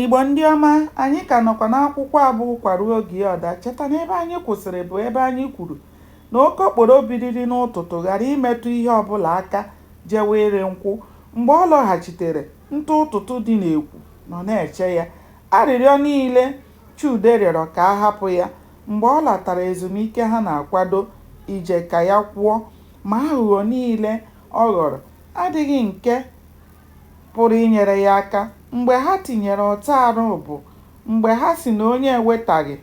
Igbo ndị ọma, anyị ka nọkwa n'akwụkwọ a bụ Ụkwa Ruo Oge Ya Ọ Daa. Cheta na ebe anyị kwụsịrị bụ ebe anyị kwuru na okokporo biliri n'ụtụtụ ghara imetụ ihe ọbụla aka jewe ịrị nkwụ. Mgbe ọ lọghachitere, ntụ ụtụtụ dị n'ekwu nọ na-eche ya. Arịrịọ niile Chude rịọrọ ka a hapụ ya mgbe ọ latara ezumike ha na-akwado ije ka ya kwụọ, ma aghụghọ niile ọ ghọrọ adịghị nke pụrụ inyere ya aka mgbe ha tinyere ọta arụ bụ mgbe ha sị na onye ewetaghị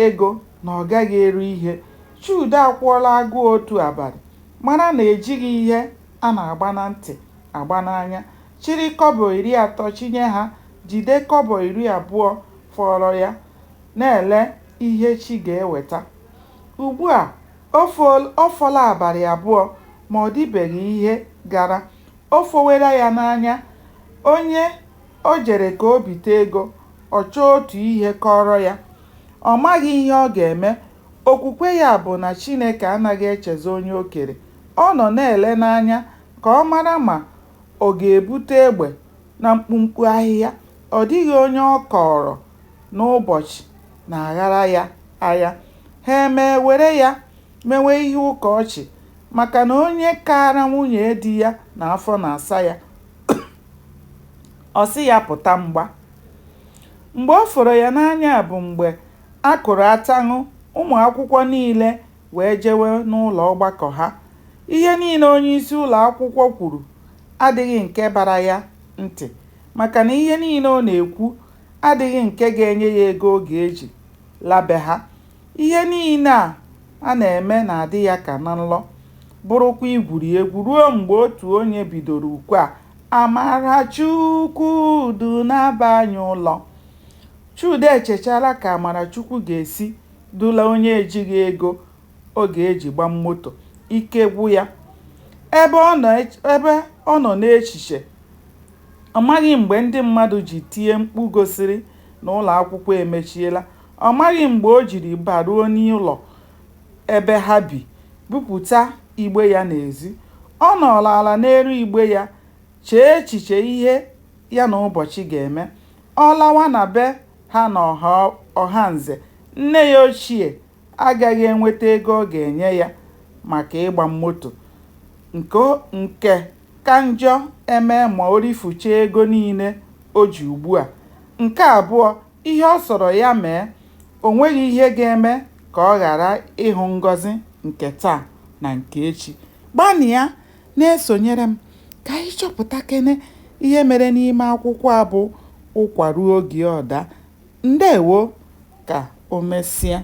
ego na ọ gaghị eri ihe. Chude akwụọla agụụ otu abalị, mara na e jighị ihe a na-agba na ntị agba n'anya, chịrị kọbọ 30 chịnye ha, jide kọbọ 20 fọọrọ ya na-ele ihe chi ga-eweta. Ugbua, o fola abalị abụọ ma ọ dịbeghị ihe gara. O fowela ya n'anya. Onye o jere ka o bite ego, ọ chọọ otu ihe kọọrọ ya. Ọ maghị ihe ọ ga-eme. Okwukwe ya bụ na Chineke anaghị echezọ onye o kere. Ọ nọ na-ele n'anya ka ọ mara ma ọ ga-ebute egbe na mkpumkpu ahịhịa. Ọ dịghị onye ọ kọọrọ n'ụbọchị na-aghara ya agha. Ha emee were ya mewe ihe ụka ọchị maka na onye kaara nwunye di ya na afọ na-asa ya, ọ sị ya pụta mgba. Mgbe o foro ya n'anya bụ mgbe a kụrụ ataṅụ ụmụakwụkwọ niile wee jewe n'ụlọ ọgbakọ ha. Ihe niile onyeisi ụlọakwụkwọ kwuru adịghị nke bara ya ntị maka na ihe niile ọ na-ekwu adịghị nke ga-enye ya ego ọ ga-eji la be ha. Ihe niile a na-eme na-adị ya ka na nlọ, bụrụkwa igwuri egwu ruo mgbe otu onye bidoro ukwe a, Amarachukwu dunaba anyị ụlọ. Chude echechaala ka Amarachukwu ga-esi dula onye ejighị ego ọ ga-eji gba moto, ike gwụ ya. Ebe ọ nọ n'echiche, ọ maghị mgbe ndị mmadụ ji tie mkpu gosiri na ụlọakwụkwọ emechiela. Ọ maghị mgbe o jiri baruo n'ụlọ ebe ha bi, bupụta igbe ya n'ezi. Ọ nọọrọ ala n'elu igbe ya chee echiche ihe ya na ụbọchị ga-eme. Ọ lawa na be ha n'Ọhanze, nne ya ochie agaghị enweta ego ọ ga-enye ya maka ịgba moto. Nke ka njọ emee ma o rifuchaa ego niile o ji ugbua. Nke abụọ, ihe ọ sọrọ ya mee, o nweghị ihe ga-eme ka ọ ghara ịhụ ngọzị nke taa na nke echi. Gbanịa na-esonyere m ka anyị chọpụtakene ihe mere n'ime akwụkwọ a bụ Ụkwa Ruo Oge Ọ Daa. Ndewo, ka o mesịa.